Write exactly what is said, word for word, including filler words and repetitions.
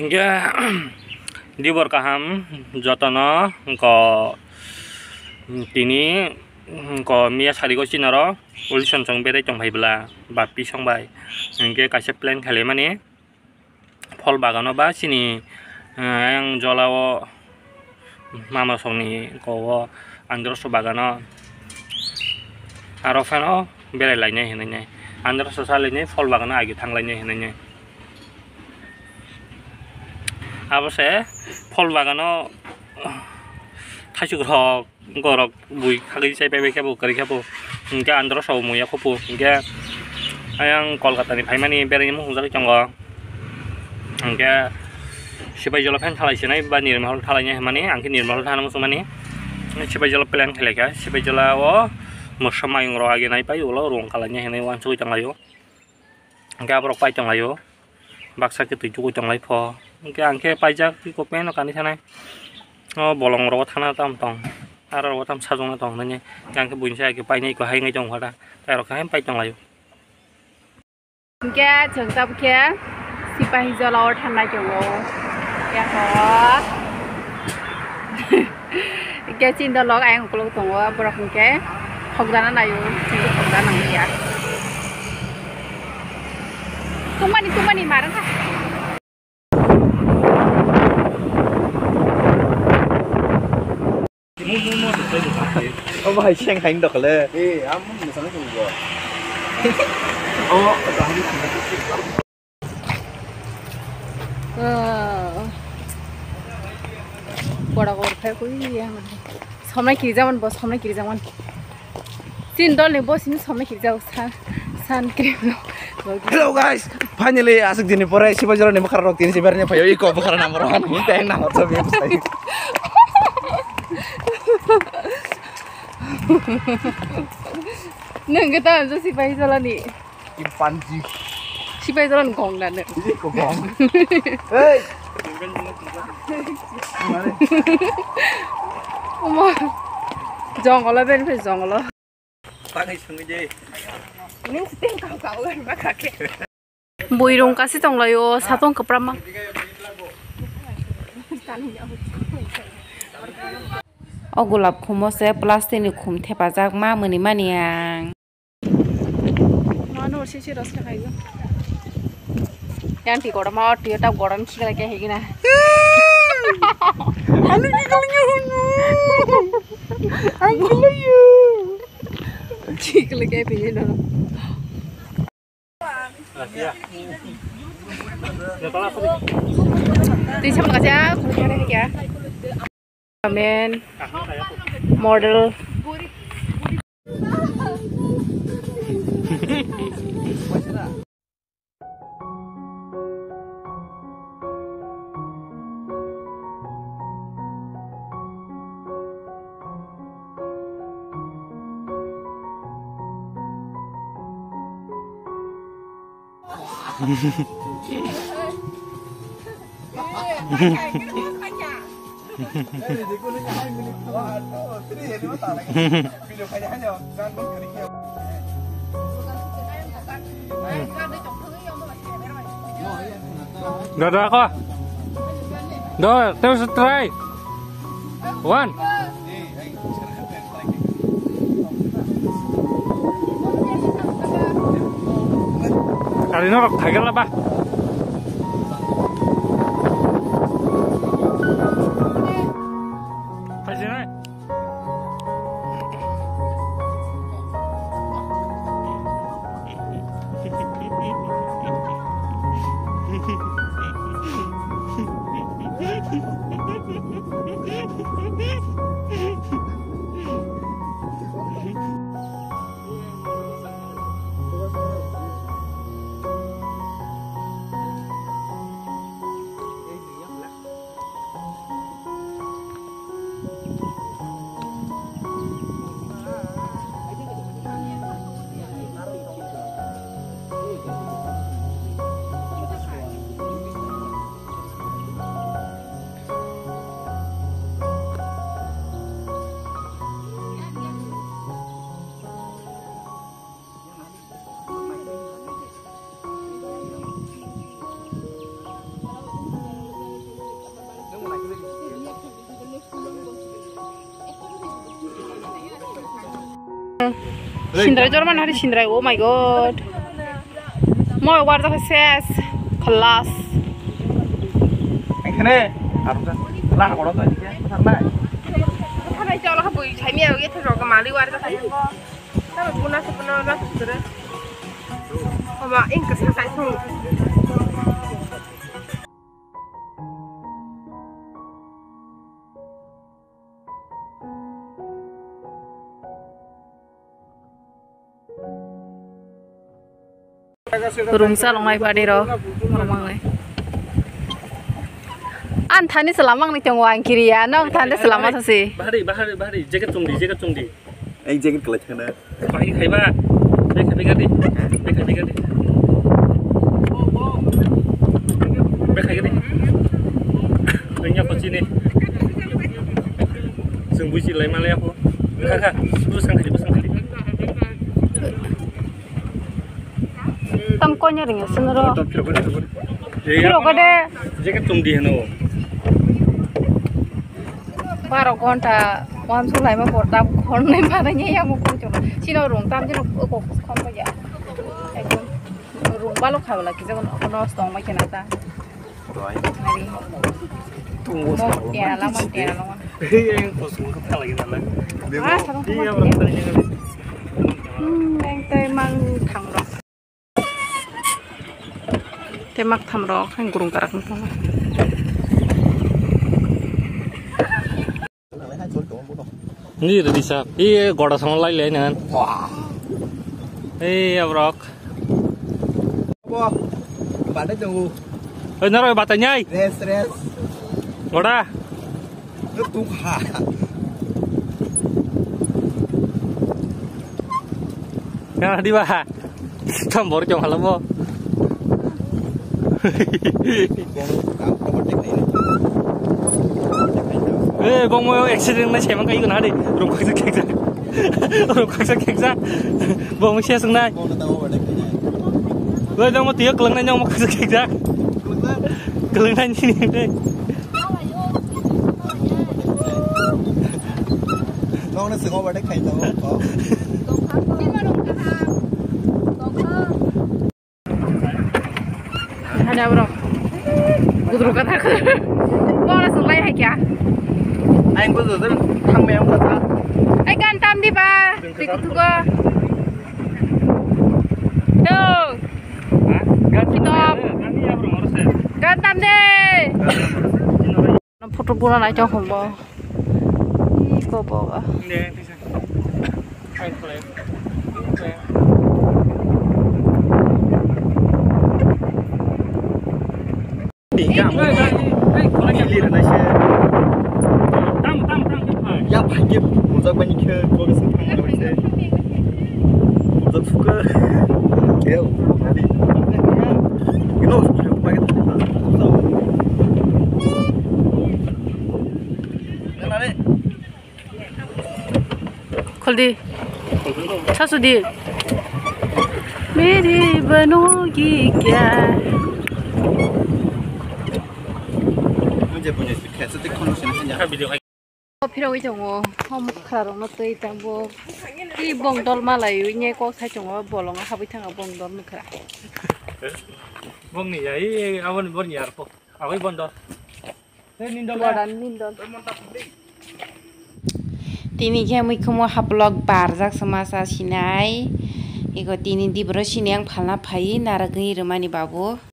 Hingke dibor kaham jotono ko tini ko miya sarigo chinaro ulison chong berai tong phai bwla bappi song bai hingke kaisa plan khaimani phol bagano ba chini, eh, ayang jolao mama songni kogo androso bagano aro phano berai lainai hinui nai androso sa lainai phol bagano agi thang lainai hinui nai. Abo se phol bagano thaisuk rok, borok bui khagwi chai pai bai khe bo kwrwi khe bo. Hinkhe andro sabo muya khupu hinkhe ayang Kolkata ni phaimani beraini muchungjagwi tongo. Hinkhe Sipaijala phan thalai sinai ba Nirmahal thalai nai hwnmani, ang khe Nirmahal thana muchungmani. Sipaijala plan khlai kha, Sipaijala o moso mayung rok agi nai pai ulo rung kalai nai hwnwi uansugwi tonglaio. Hingke aborok pai tonglaio, baksa khe twi chugui tonglai pho. Hingke ang khe paijak twi kopeno kanwi thanai. O bolong rogo thana tam tong, aro rogo tam sajongno tong nini. Hingke ang khe buini sai khe painai kho hai wngwi tong kha da, tei rok khe hai pai tonglaio. Hingke chwng tabuk khe Sipaijala o thangnai tongo. Yaho. Hingke chini dolok ayang ukulok tongo, borok hingke hokdana naio, chini hokdana nangya. Tumani, tumani, marang kha. Obo hai seng hai dokle. Eh, am mun sana tunggu. Oh, tahan. Bora bora phai koi ya. Somnai kiri jaman bo, somnai kiri jaman. Tin dol ni bo sini somnai kiri jaman san, san kiri no. Hello guys, finally asuk dini pore Sipaijala ni bwkhara rok tini sibar ni phayo iko bwkhara number one. Teng number two mi sai. Nang kata aja Sipaijala ni. Chimpanzee. Sipaijala ni gong na ne. Ini kok gong. Hei. Omo. Jongolo ben phe jongolo. Tangai sungwi de. Ning siteng kau kau gan ma kake. Buirung kasi tonglaio, satong kwprama. O golap khumo se plastic ni khum thepajak ma mwnwi mani ang. Mano sisi ros ka khaigo. Yang ti kotor ma tiyo ta kotor ni khikla kya hegi na. Anu khikla kya hunu. Ang khikla yo. Khikla kya pini no. Tisa mangsa khulkhare kya. Amen. Model. Dua, dua, ko. Dua, terus try. One. Kari norok thaigerla ba. Thaisinai. Sindrai jorman hari sindrai, oh my god. Mo warjak ses, khalas. Ekhane, arja, lah, kono to, thanai. Thanai, cholo, ha, bui, chai, miya, ye, thajok, mali, warjak, hai, ko. Tamo, buna, se, buna, warjak, se, tere. Oma, ing, kasa, sai, thung. Rungsa longnai badi rok, rwmangni. An thani se lamang ni tongo ang kiriya, nong thani se lama sasi. Bahari, bahari, bahari, jacket chumdi, jacket chumdi. Ang jacket kwlai thangna. Bahari khaiba, bek khaiba gadi, bek khaiba gadi. Bek khaiba gadi. Nangya pachini. Sung buji lai malaya ko. Kha, kha, bu sang khadi, bu sang khadi. Tam konya ring ya, sini ro. Tam phiro kade, phiro kade. Phiro kade. Jacket chumdi heno. Baro ghonta, wan sulai ma por dam khon nai ma nai ya mo kuchung. Sino rung tam jino ko khon ba ya. Ekdom rung balo khabla ki jagon kono stong ma kena ta. Tungo. Mo tera la, mo tera la. Hei, yang kosong kata lagi nana. Ah, sabang. Iya, sabang. Orang tadi nana. Hmm, yang tei mang thang rok. Tei mak tham rok, ang gurung karak nang thang. Ni ready sa. Iye, goda sama lai lai nan. Wah. Eh, abrok. Bo, bade tongo. Eh, naro bata nyai. Rest, rest. Goda. Tuk ha. Kana di ba? Tam bor chong hala bo. Eh, bong mo accident na chema kai na de. Rung khaksa khaksa. Rung khaksa khaksa. Bong mo sia sung nai. Wei, nang mo tiyo kelang nai, nang mo khaksa khaksa. Kelang nai ni de. Nong na singo bade khai tamo. Hanya bro. Gudru kata. Bola sulai hai kya? Ai gudru dur thang me ang kata. Ai gan tam di ba. Di kutugo. Yo. Kitap. Gan tam de. Photo buna nai chong hombo. Iko boba. Ya, pakai bujak banyak ke, gua kesel. Bujak suka. Ya, tadi. Ino, pakai. Khuldi. Sasudi. Meri banogi kya? O phirogwi tongo, o mwkhrarokno twi tang bo. Twi bongdol malaiwi nge kok sai tongo, bolongo habwi thango bongdol mwkhra. Bongni ya, i aboni borni yarpo. Aboni bondol. Tei nindol. Bodan nindol. Tini khe mikhumo haplok barjak se masa sinai. Iko tini dibro sini ang phalna phai naragwi rwmani babu.